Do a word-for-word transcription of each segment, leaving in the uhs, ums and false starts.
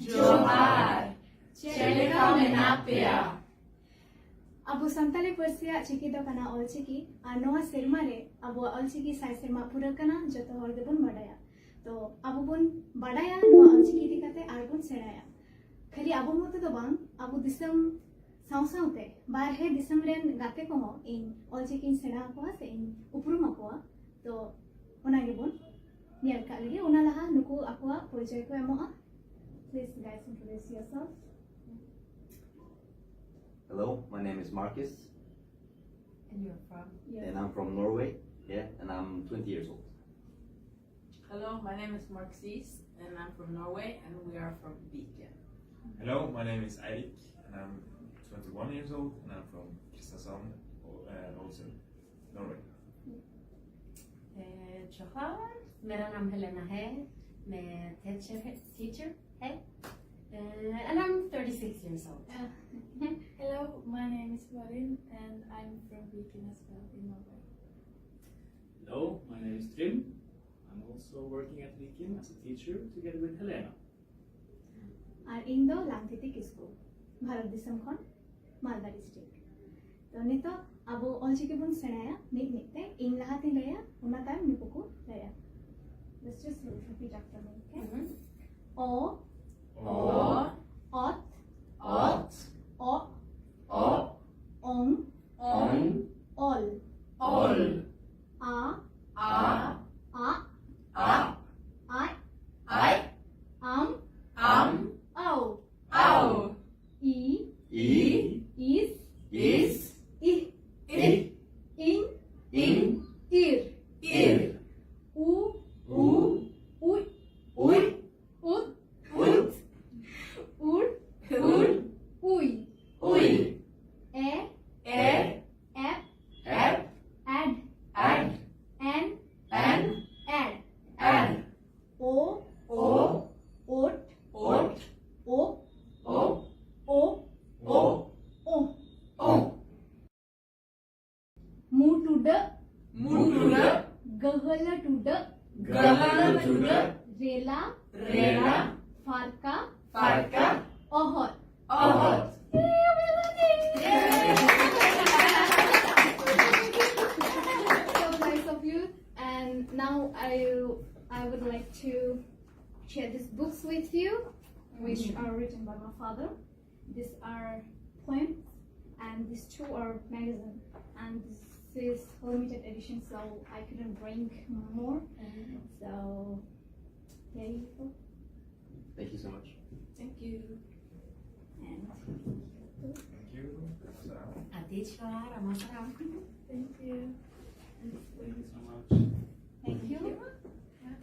ᱡᱚᱦᱟᱨ᱾ ᱪᱮᱫ ᱞᱮᱠᱟ ᱢᱮᱱᱟᱜ ᱯᱮᱭᱟ? ᱟᱵᱚ ᱥᱟᱱᱛᱟᱲᱤ ᱯᱟᱹᱨᱥᱤᱭᱟᱜ ᱪᱤᱠᱤ ᱫᱚ ᱠᱟᱱᱟ ᱚᱞᱪᱤᱠᱤ, ᱟᱨ ᱱᱚᱣᱟ ᱥᱮᱨᱢᱟ ᱨᱮ ᱟᱵᱚᱣᱟᱜ ᱚᱞᱪᱤᱠᱤ ᱥᱟᱭ ᱥᱮᱨᱢᱟ ᱯᱩᱨᱟᱹᱜ ᱠᱟᱱᱟ, ᱡᱚᱛᱚ ᱦᱚᱲ ᱜᱮᱵᱚᱱ ᱵᱟᱰᱟᱭᱟ᱾ ᱛᱚ ᱟᱵᱚ ᱵᱚᱱ ᱵᱟᱰᱟᱭᱟ ᱱᱚᱣᱟ ᱚᱞᱪᱤᱠᱤ ᱤᱫᱤ ᱠᱟᱛᱮ ᱟᱨ ᱵᱚᱱ ᱥᱮᱬᱟᱭᱟ᱾ ᱠᱷᱟᱹᱞᱤ ᱟᱵᱚ ᱢᱚᱛᱚ ᱫᱚ ᱵᱟᱝ, ᱟᱵᱚ ᱫᱤᱥᱚᱢ ᱥᱟᱶ ᱥᱟᱶᱛᱮ ᱵᱟᱨᱦᱮ ᱫᱤᱥᱚᱢ ᱨᱮᱱ ᱜᱟᱛᱮ ᱠᱚᱦᱚᱸ ᱤᱧ ᱚᱞᱪᱤᱠᱤᱧ ᱥᱮᱬᱟ ᱟᱠᱚᱣᱟ ᱥᱮ ᱤᱧ ᱩᱯᱨᱩᱢ ᱟᱠᱚᱣᱟ᱾ ᱛᱚ ᱚᱱᱟ ᱜᱮᱵᱚᱱ ᱧᱮᱞ ᱠᱟᱜ ᱞᱮᱜᱮ᱾ ᱚᱱᱟ ᱞᱟᱦᱟ ᱱᱩᱠᱩ ᱟᱠᱚᱣᱟᱜ ᱯᱚᱨᱤᱪᱚᱭ ᱠᱚ ᱮᱢᱚᱜᱼᱟ᱾ Please, guys, introduce yourself. Hello, my name is Marcus, And you're from? and I'm from Norway. Yeah, and I'm twenty years old. Hello, my name is Marxis, and I'm from Norway, and we are from Viken. Hello, my name is Eirik, and I'm twenty-one years old, and I'm from Kristiansand, uh, also Norway. Eh, Johar, मेरा नाम Helena है। मैं teacher है, teacher है। Uh, and I'm thirty-six years old. Hello, my name is Marin and I'm from Viken as well in Norway. Hello, my name is Trym. I'm also working at Viken as a teacher together with Helena. ᱟᱨ ᱤᱧ ᱫᱚ ᱞᱟᱝᱛᱤᱛᱤ ᱠᱤᱥᱠᱩ, ᱵᱷᱟᱨᱚᱛ ᱫᱤᱥᱚᱢ ᱠᱷᱚᱱ, ᱢᱟᱞᱫᱟ district. ᱛᱚ ᱱᱤᱛᱚᱜ ᱟᱵᱚ ᱚᱞᱪᱤᱠᱤ ᱵᱚᱱ ᱥᱮᱬᱟᱭᱟ ᱢᱤᱫ ᱢᱤᱫ ᱛᱮ᱾ ᱤᱧ ᱞᱟᱦᱟᱛᱤᱧ ᱞᱟᱹᱭᱟ, ᱚᱱᱟ ᱛᱟᱭᱚᱢ ᱱᱩᱠᱩ ᱠᱚ ᱞᱟᱹᱭᱟ᱾ Let's just repeat after me, okay? ᱚ, O, ᱚᱛ, Ot, ᱚᱜ, O, ᱚᱝ, Ong, ᱚᱞ, Ol, ᱟ, A, ᱟᱜ, A, ᱟᱡ, I, ᱟᱢ, Am, ᱟᱣ, Au, ᱤ, I, ᱤᱥ, Is, ᱤᱦ, I, ᱤᱧ, In, ᱤᱨ, Ir, ᱩ, U, ᱩᱡ, Ui, ᱩᱫ, Ut, ᱩᱰ, Ur, ᱩᱭ, Ui, ᱮ, E, ᱮᱯ, Ep, ᱟᱰ, Ad, ᱮᱱ, An, ᱮᱰ, Ad, ᱳ, O, ᱳᱴ, Ot, ᱳᱯ, O, ᱳ, O, ᱳ, O. ᱢᱩ ᱴᱩᱰᱟᱹᱜ, ᱢᱩ ᱴᱩᱰᱟᱹᱜ, ᱜᱟᱹᱦᱞᱟᱹ ᱴᱩᱰᱟᱹᱜ, ᱜᱟᱹᱦᱞᱟᱹ ᱴᱩᱰᱟᱹᱜ, ᱨᱮᱞᱟ, ᱨᱮᱞᱟ, ᱯᱷᱟᱨᱠᱟ, ᱯᱷᱟᱨᱠᱟ, ᱚᱦᱚᱫ᱾ ᱚᱦᱚᱫ᱾ So nice of you. And now I, I would like to share these books with you, which are written by my father. These are poems, and these two are magazine. And this is limited edition, so I couldn't bring more. So there you go. Thank you so much. Thank you. And Thank you. That's all. Adishwar, Amasaram. thank you. Thank you so much. Thank you.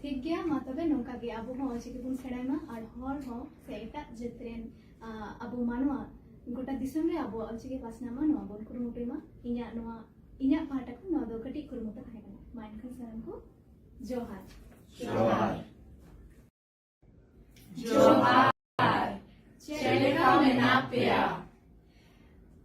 ᱴᱷᱤᱠ ᱜᱮᱭᱟ, ᱢᱟ ᱛᱚᱵᱮ ᱱᱚᱝᱠᱟ ᱜᱮ ᱟᱵᱚ ᱦᱚᱸ ᱚᱞᱪᱤᱠᱤ ᱵᱚᱱ ᱥᱮᱬᱟᱭ ᱢᱟ, ᱟᱨ ᱦᱚᱲ ᱦᱚᱸ ᱥᱮ ᱮᱴᱟᱜ ᱡᱟᱹᱛ ᱨᱮᱱ ᱟᱸ, ᱟᱵᱚ ᱢᱟᱱᱣᱟ ᱜᱚᱴᱟ ᱫᱤᱥᱚᱢ ᱨᱮ ᱟᱵᱚᱣᱟᱜ ᱚᱞᱪᱤᱠᱤ ᱯᱟᱥᱱᱟᱣ ᱢᱟ, ᱱᱚᱣᱟ ᱵᱚᱱ ᱠᱩᱨᱩᱢᱩᱴᱩᱭ ᱢᱟ᱾ ᱤᱧᱟᱹᱜ ᱱᱚᱣᱟ, ᱤᱧᱟᱹᱜ ᱯᱟᱦᱴᱟ ᱠᱷᱚᱱ ᱱᱚᱣᱟ ᱫᱚ ᱠᱟᱹᱴᱤᱡ ᱠᱩᱨᱩᱢᱩᱴᱩ ᱛᱟᱦᱮᱸ ᱠᱟᱱᱟ᱾ ᱢᱟ ᱮᱱᱠᱷᱟᱱ ᱥᱟᱱᱟᱢ ᱠᱚ ᱡᱚᱦᱟᱨ᱾ ᱡᱚᱦᱟᱨ᱾ ᱡᱚᱦᱟᱨ᱾ ᱪᱮᱫ ᱞᱮᱠᱟ ᱢᱮᱱᱟᱜ ᱯᱮᱭᱟ?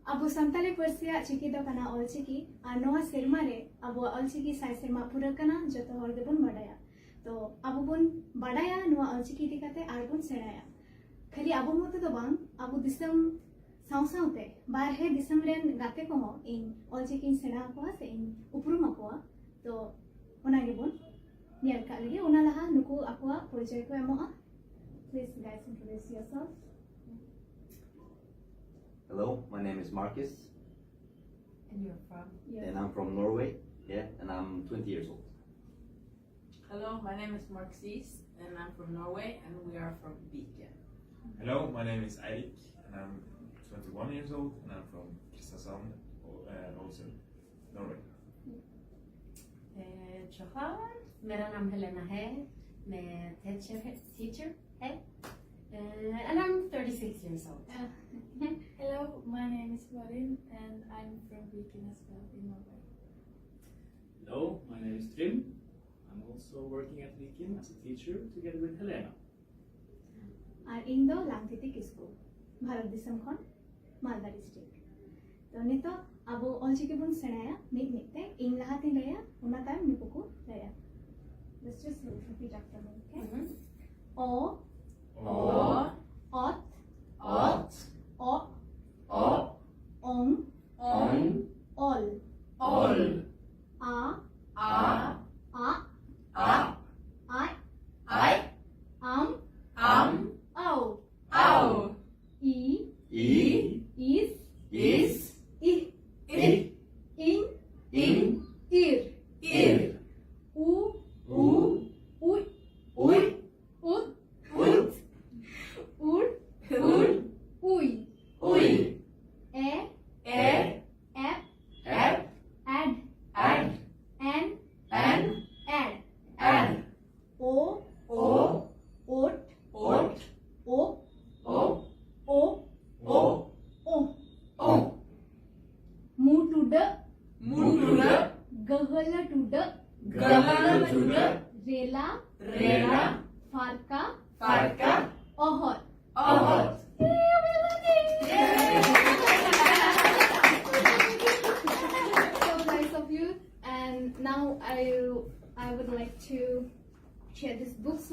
ᱟᱵᱚ ᱥᱟᱱᱛᱟᱲᱤ ᱯᱟᱹᱨᱥᱤᱭᱟᱜ ᱪᱤᱠᱤ ᱫᱚ ᱠᱟᱱᱟ ᱚᱞᱪᱤᱠᱤ, ᱟᱨ ᱱᱚᱣᱟ ᱥᱮᱨᱢᱟ ᱨᱮ ᱟᱵᱚᱣᱟᱜ ᱚᱞᱪᱤᱠᱤ ᱥᱟᱭ ᱥᱮᱨᱢᱟ ᱯᱩᱨᱟᱹᱜ ᱠᱟᱱᱟ, ᱡᱚᱛᱚ ᱦᱚᱲ ᱜᱮᱵᱚᱱ ᱵᱟᱰᱟᱭᱟ᱾ ᱛᱚ ᱟᱵᱚ ᱵᱚᱱ ᱵᱟᱰᱟᱭᱟ ᱱᱚᱣᱟ ᱚᱞᱪᱤᱠᱤ ᱤᱫᱤ ᱠᱟᱛᱮ ᱟᱨ ᱵᱚᱱ ᱥᱮᱬᱟᱭᱟ᱾ ᱠᱷᱟᱹᱞᱤ ᱟᱵᱚ ᱢᱚᱛᱚ ᱫᱚ ᱵᱟᱝ, ᱟᱵᱚ ᱫᱤᱥᱚᱢ ᱥᱟᱶ ᱥᱟᱶᱛᱮ ᱵᱟᱨᱦᱮ ᱫᱤᱥᱚᱢ ᱨᱮᱱ ᱜᱟᱛᱮ ᱠᱚᱦᱚᱸ ᱤᱧ ᱚᱞᱪᱤᱠᱤᱧ ᱥᱮᱬᱟ ᱟᱠᱚᱣᱟ ᱥᱮ ᱤᱧ ᱩᱯᱨᱩᱢ ᱟᱠᱚᱣᱟ᱾ ᱛᱚ ᱚᱱᱟ ᱜᱮᱵᱚᱱ ᱧᱮᱞ ᱠᱟᱜ ᱞᱮᱜᱮ᱾ ᱚᱱᱟ ᱞᱟᱦᱟ ᱱᱩᱠᱩ ᱟᱠᱚᱣᱟᱜ ᱯᱚᱨᱤᱪᱚᱭ ᱠᱚ ᱮᱢᱚᱜᱼᱟ᱾ Please guys, introduce yourself. Hello, my name is Marcus, And you're from? and I'm from Norway. Yeah, and I'm twenty years old. Hello, my name is Marxis and I'm from Norway and we are from Viken. Hello, my name is Eirik and I'm twenty-one years old and I'm from Kristiansand, uh, also Norway. Eh, Johar, मेरा नाम Helena है। मैं teacher है, teacher है। Uh, and I'm thirty-six years old. Hello, my name is Florin and I'm from Viken as well in Norway. Hello, my name is Trym. I'm also working at Viken as a teacher together with Helena. ᱟᱨ ᱤᱧ ᱫᱚ ᱞᱟᱝᱛᱤᱛᱤ ᱠᱤᱥᱠᱩ, ᱵᱷᱟᱨᱚᱛ ᱫᱤᱥᱚᱢ ᱠᱷᱚᱱ, ᱢᱟᱞᱫᱟ district. ᱛᱚ ᱱᱤᱛᱚᱜ ᱟᱵᱚ ᱚᱞᱪᱤᱠᱤ ᱵᱚᱱ ᱥᱮᱬᱟᱭᱟ ᱢᱤᱫ ᱢᱤᱫ ᱛᱮ᱾ ᱤᱧ ᱞᱟᱦᱟᱛᱤᱧ ᱞᱟᱹᱭᱟ, ᱚᱱᱟ ᱛᱟᱭᱚᱢ ᱱᱩᱠᱩ ᱠᱚ ᱞᱟᱹᱭᱟ᱾ Let's just repeat after me, okay? ᱚ, ᱚ,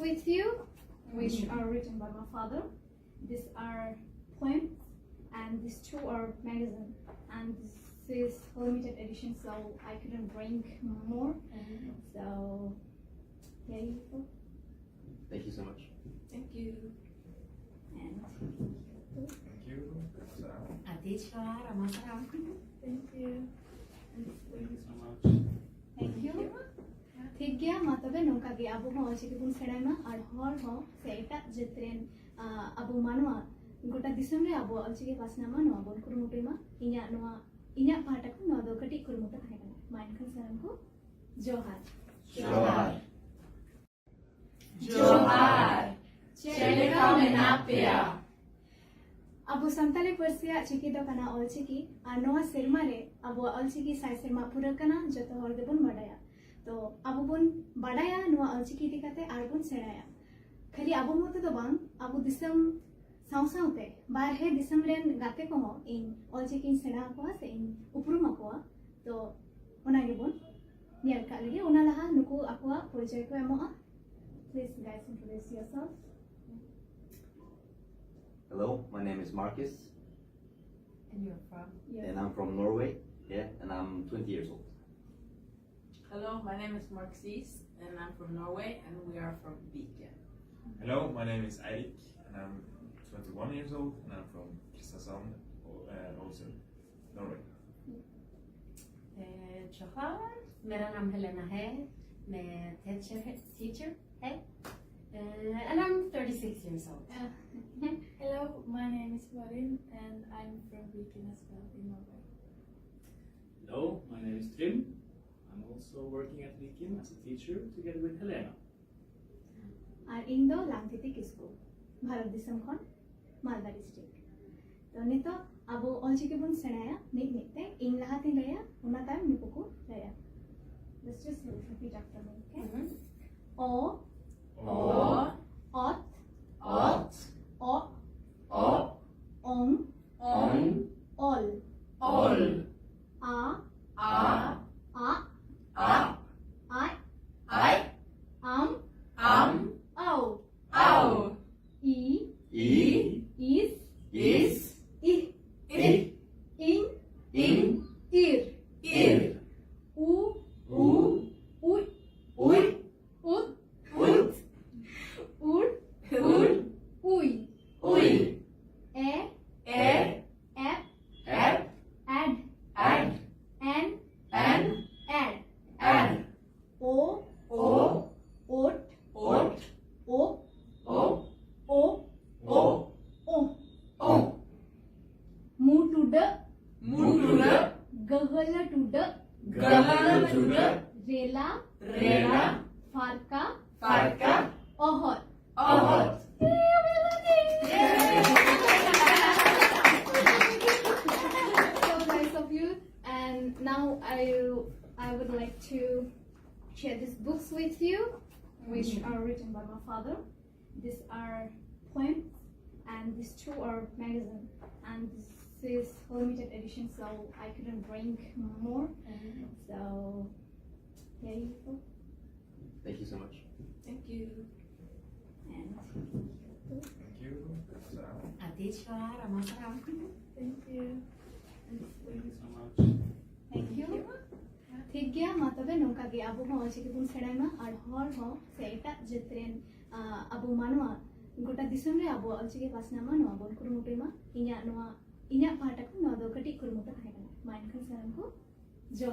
With you, which are written by my father. These are poems, and these two are magazine. And this is limited edition, so I couldn't bring more. So, there you go. Thank you so much. Thank you. And Thank you. ᱟᱹᱰᱤ ᱡᱚᱦᱟᱨ, ᱟᱭᱢᱟ ᱥᱟᱨᱦᱟᱣ᱾ Thank you. Thank you so much. thank you. ᱴᱷᱤᱠ ᱜᱮᱭᱟ, ᱢᱟ ᱛᱚᱵᱮ ᱱᱚᱝᱠᱟ ᱜᱮ ᱟᱵᱚ ᱦᱚᱸ ᱚᱞᱪᱤᱠᱤ ᱵᱚᱱ ᱥᱮᱬᱟᱭ ᱢᱟ ᱟᱨ ᱦᱚᱲ ᱦᱚᱸ ᱥᱮ ᱮᱴᱟᱜ ᱡᱟᱹᱛ ᱨᱮᱱ ᱟᱵᱚ ᱢᱟᱱᱣᱟ ᱜᱚᱴᱟ ᱫᱤᱥᱚᱢ ᱨᱮ ᱟᱵᱚᱣᱟᱜ ᱚᱞᱪᱤᱠᱤ ᱯᱟᱥᱱᱟᱣ ᱢᱟ, ᱱᱚᱣᱟ ᱵᱚᱱ ᱠᱩᱨᱩᱢᱩᱴᱩᱭ ᱢᱟ᱾ ᱤᱧᱟᱹᱜ ᱱᱚᱣᱟ ᱤᱧᱟᱹᱜ ᱯᱟᱦᱴᱟ ᱠᱷᱚᱱ ᱱᱚᱣᱟ ᱫᱚ ᱠᱟᱹᱴᱤᱡ ᱠᱩᱨᱩᱢᱩᱴᱩ ᱛᱟᱦᱮᱸ ᱠᱟᱱᱟ᱾ ᱢᱟ ᱮᱱᱠᱷᱟᱱ ᱥᱟᱱᱟᱢ ᱠᱚ ᱡᱚᱦᱟᱨ᱾ ᱡᱚᱦᱟᱨ᱾ ᱡᱚᱦᱟᱨ᱾ ᱪᱮᱫ ᱞᱮᱠᱟ ᱢᱮᱱᱟᱜ ᱯᱮᱭᱟ? ᱟᱵᱚ ᱥᱟᱱᱛᱟᱲᱤ ᱯᱟᱹᱨᱥᱤᱭᱟᱜ ᱪᱤᱠᱤ ᱫᱚ ᱠᱟᱱᱟ ᱚᱞᱪᱤᱠᱤ, ᱟᱨ ᱱᱚᱣᱟ ᱥᱮᱨᱢᱟ ᱨᱮ ᱟᱵᱚᱣᱟᱜ ᱚᱞᱪᱤᱠᱤ ᱥᱟᱭ ᱥᱮᱨᱢᱟ ᱯᱩᱨᱟᱹᱜ ᱠᱟᱱᱟ, ᱡᱚᱛᱚ ᱦᱚᱲ ᱜᱮᱵᱚᱱ ᱵᱟᱰᱟᱭᱟ᱾ ᱛᱚ ᱟᱵᱚ ᱵᱚᱱ ᱵᱟᱰᱟᱭᱟ ᱱᱚᱣᱟ ᱚᱞᱪᱤᱠᱤ ᱤᱫᱤ ᱠᱟᱛᱮ ᱟᱨ ᱵᱚᱱ ᱥᱮᱬᱟᱭᱟ᱾ ᱠᱷᱟᱹᱞᱤ ᱟᱵᱚ ᱢᱚᱛᱚ ᱫᱚ ᱵᱟᱝ, ᱟᱵᱚ ᱫᱤᱥᱚᱢ ᱥᱟᱶ ᱥᱟᱶᱛᱮ ᱵᱟᱨᱦᱮ ᱫᱤᱥᱚᱢ ᱨᱮᱱ ᱜᱟᱛᱮ ᱠᱚᱦᱚᱸ ᱤᱧ ᱚᱞᱪᱤᱠᱤᱧ ᱥᱮᱬᱟ ᱟᱠᱚᱣᱟ ᱥᱮ ᱤᱧ ᱩᱯᱨᱩᱢ ᱟᱠᱚᱣᱟ᱾ ᱛᱚ ᱚᱱᱟ ᱜᱮᱵᱚᱱ ᱧᱮᱞ ᱠᱟᱜ ᱞᱮᱜᱮ᱾ ᱚᱱᱟ ᱞᱟᱦᱟ ᱱᱩᱠᱩ ᱟᱠᱚᱣᱟᱜ ᱯᱚᱨᱤᱪᱚᱭ ᱠᱚ ᱮᱢᱚᱜᱼᱟ᱾ Please guys, introduce yourself. Hello, my name is Marcus, And you're from? and I'm from Norway. Yeah, and I'm twenty years old. Hello, my name is Marxis, and I'm from Norway, and we are from Viken. Hello, my name is Eirik, and I'm twenty-one years old, and I'm from Kristiansand, uh, also Norway. Eh, Johar, मेरा नाम Helena है, मैं teacher है, teacher है, eh, and I'm thirty-six years old. Hello, my name is Marin, and I'm from Viken as well in Norway. Hello, my name is Trym. I'm also working at Viken as a teacher together with Helena. ᱟᱨ ᱤᱧ ᱫᱚ ᱞᱟᱝᱛᱤᱛᱤ ᱠᱤᱥᱠᱩ, ᱵᱷᱟᱨᱚᱛ ᱫᱤᱥᱚᱢ ᱠᱷᱚᱱ, ᱢᱟᱞᱫᱟ district. ᱛᱚ ᱱᱤᱛᱚᱜ ᱟᱵᱚ ᱚᱞᱪᱤᱠᱤ ᱵᱚᱱ ᱥᱮᱬᱟᱭᱟ ᱢᱤᱫ ᱢᱤᱫ ᱛᱮ᱾ ᱤᱧ ᱞᱟᱦᱟᱛᱤᱧ ᱞᱟᱹᱭᱟ, ᱚᱱᱟ ᱛᱟᱭᱚᱢ ᱱᱩᱠᱩ ᱠᱚ ᱞᱟᱹᱭᱟ. Let's just repeat after me, okay? O, O, ᱚᱛ, ᱚᱛ, ᱚᱜ, ᱚᱜ, ᱚᱝ, ᱚᱝ, ᱚᱞ, ᱚᱞ, ᱟ, ᱟ, ᱟᱜ, ᱟᱜ, ᱟᱡ, ᱟᱡ, ᱟᱢ, ᱟᱢ, Written by my father. These are poems, and these two are magazine. And this is limited edition, so I couldn't bring more. So, there you go. Thank you so much. Thank you. And Thank you. That's, uh, ᱟᱫᱮᱥᱣᱟ ᱨᱟᱢᱟᱥᱟᱨᱟᱢ᱾ thank you. Thank you so much. Thank you. ᱴᱷᱤᱠ ᱜᱮᱭᱟ, ᱢᱟ ᱛᱚᱵᱮ ᱱᱚᱝᱠᱟ ᱜᱮ ᱟᱵᱚ ᱦᱚᱸ ᱚᱞᱪᱤᱠᱤ ᱵᱚᱱ ᱥᱮᱬᱟᱭ ᱢᱟ, ᱟᱨ ᱦᱚᱲ ᱦᱚᱸ ᱥᱮ ᱮᱴᱟᱜ ᱡᱟᱹᱛ ᱨᱮᱱ, ᱟ, ᱟᱵᱚ ᱢᱟᱱᱣᱟ ᱜᱚᱴᱟ ᱫᱤᱥᱚᱢ ᱨᱮ ᱟᱵᱚᱣᱟᱜ ᱚᱞᱪᱤᱠᱤ ᱯᱟᱥᱱᱟᱣ ᱢᱟ, ᱱᱚᱣᱟ ᱵᱚᱱ ᱠᱩᱨᱩᱢᱩᱴᱩᱭ ᱢᱟ᱾ ᱤᱧᱟᱹᱜ ᱱᱚᱣᱟ, ᱤᱧᱟᱹᱜ ᱯᱟᱦᱴᱟ ᱠᱷᱚᱱ ᱱᱚᱣᱟ ᱫᱚ ᱠᱟᱹᱴᱤᱡ ᱠᱩᱨᱩᱢᱩᱴᱩ ᱛᱟᱦᱮᱸ ᱠᱟᱱᱟ᱾ ᱢᱟ ᱮᱱᱠᱷᱟᱱ ᱥᱟᱱᱟᱢ ᱠᱚ ᱡᱚᱦᱟᱨ᱾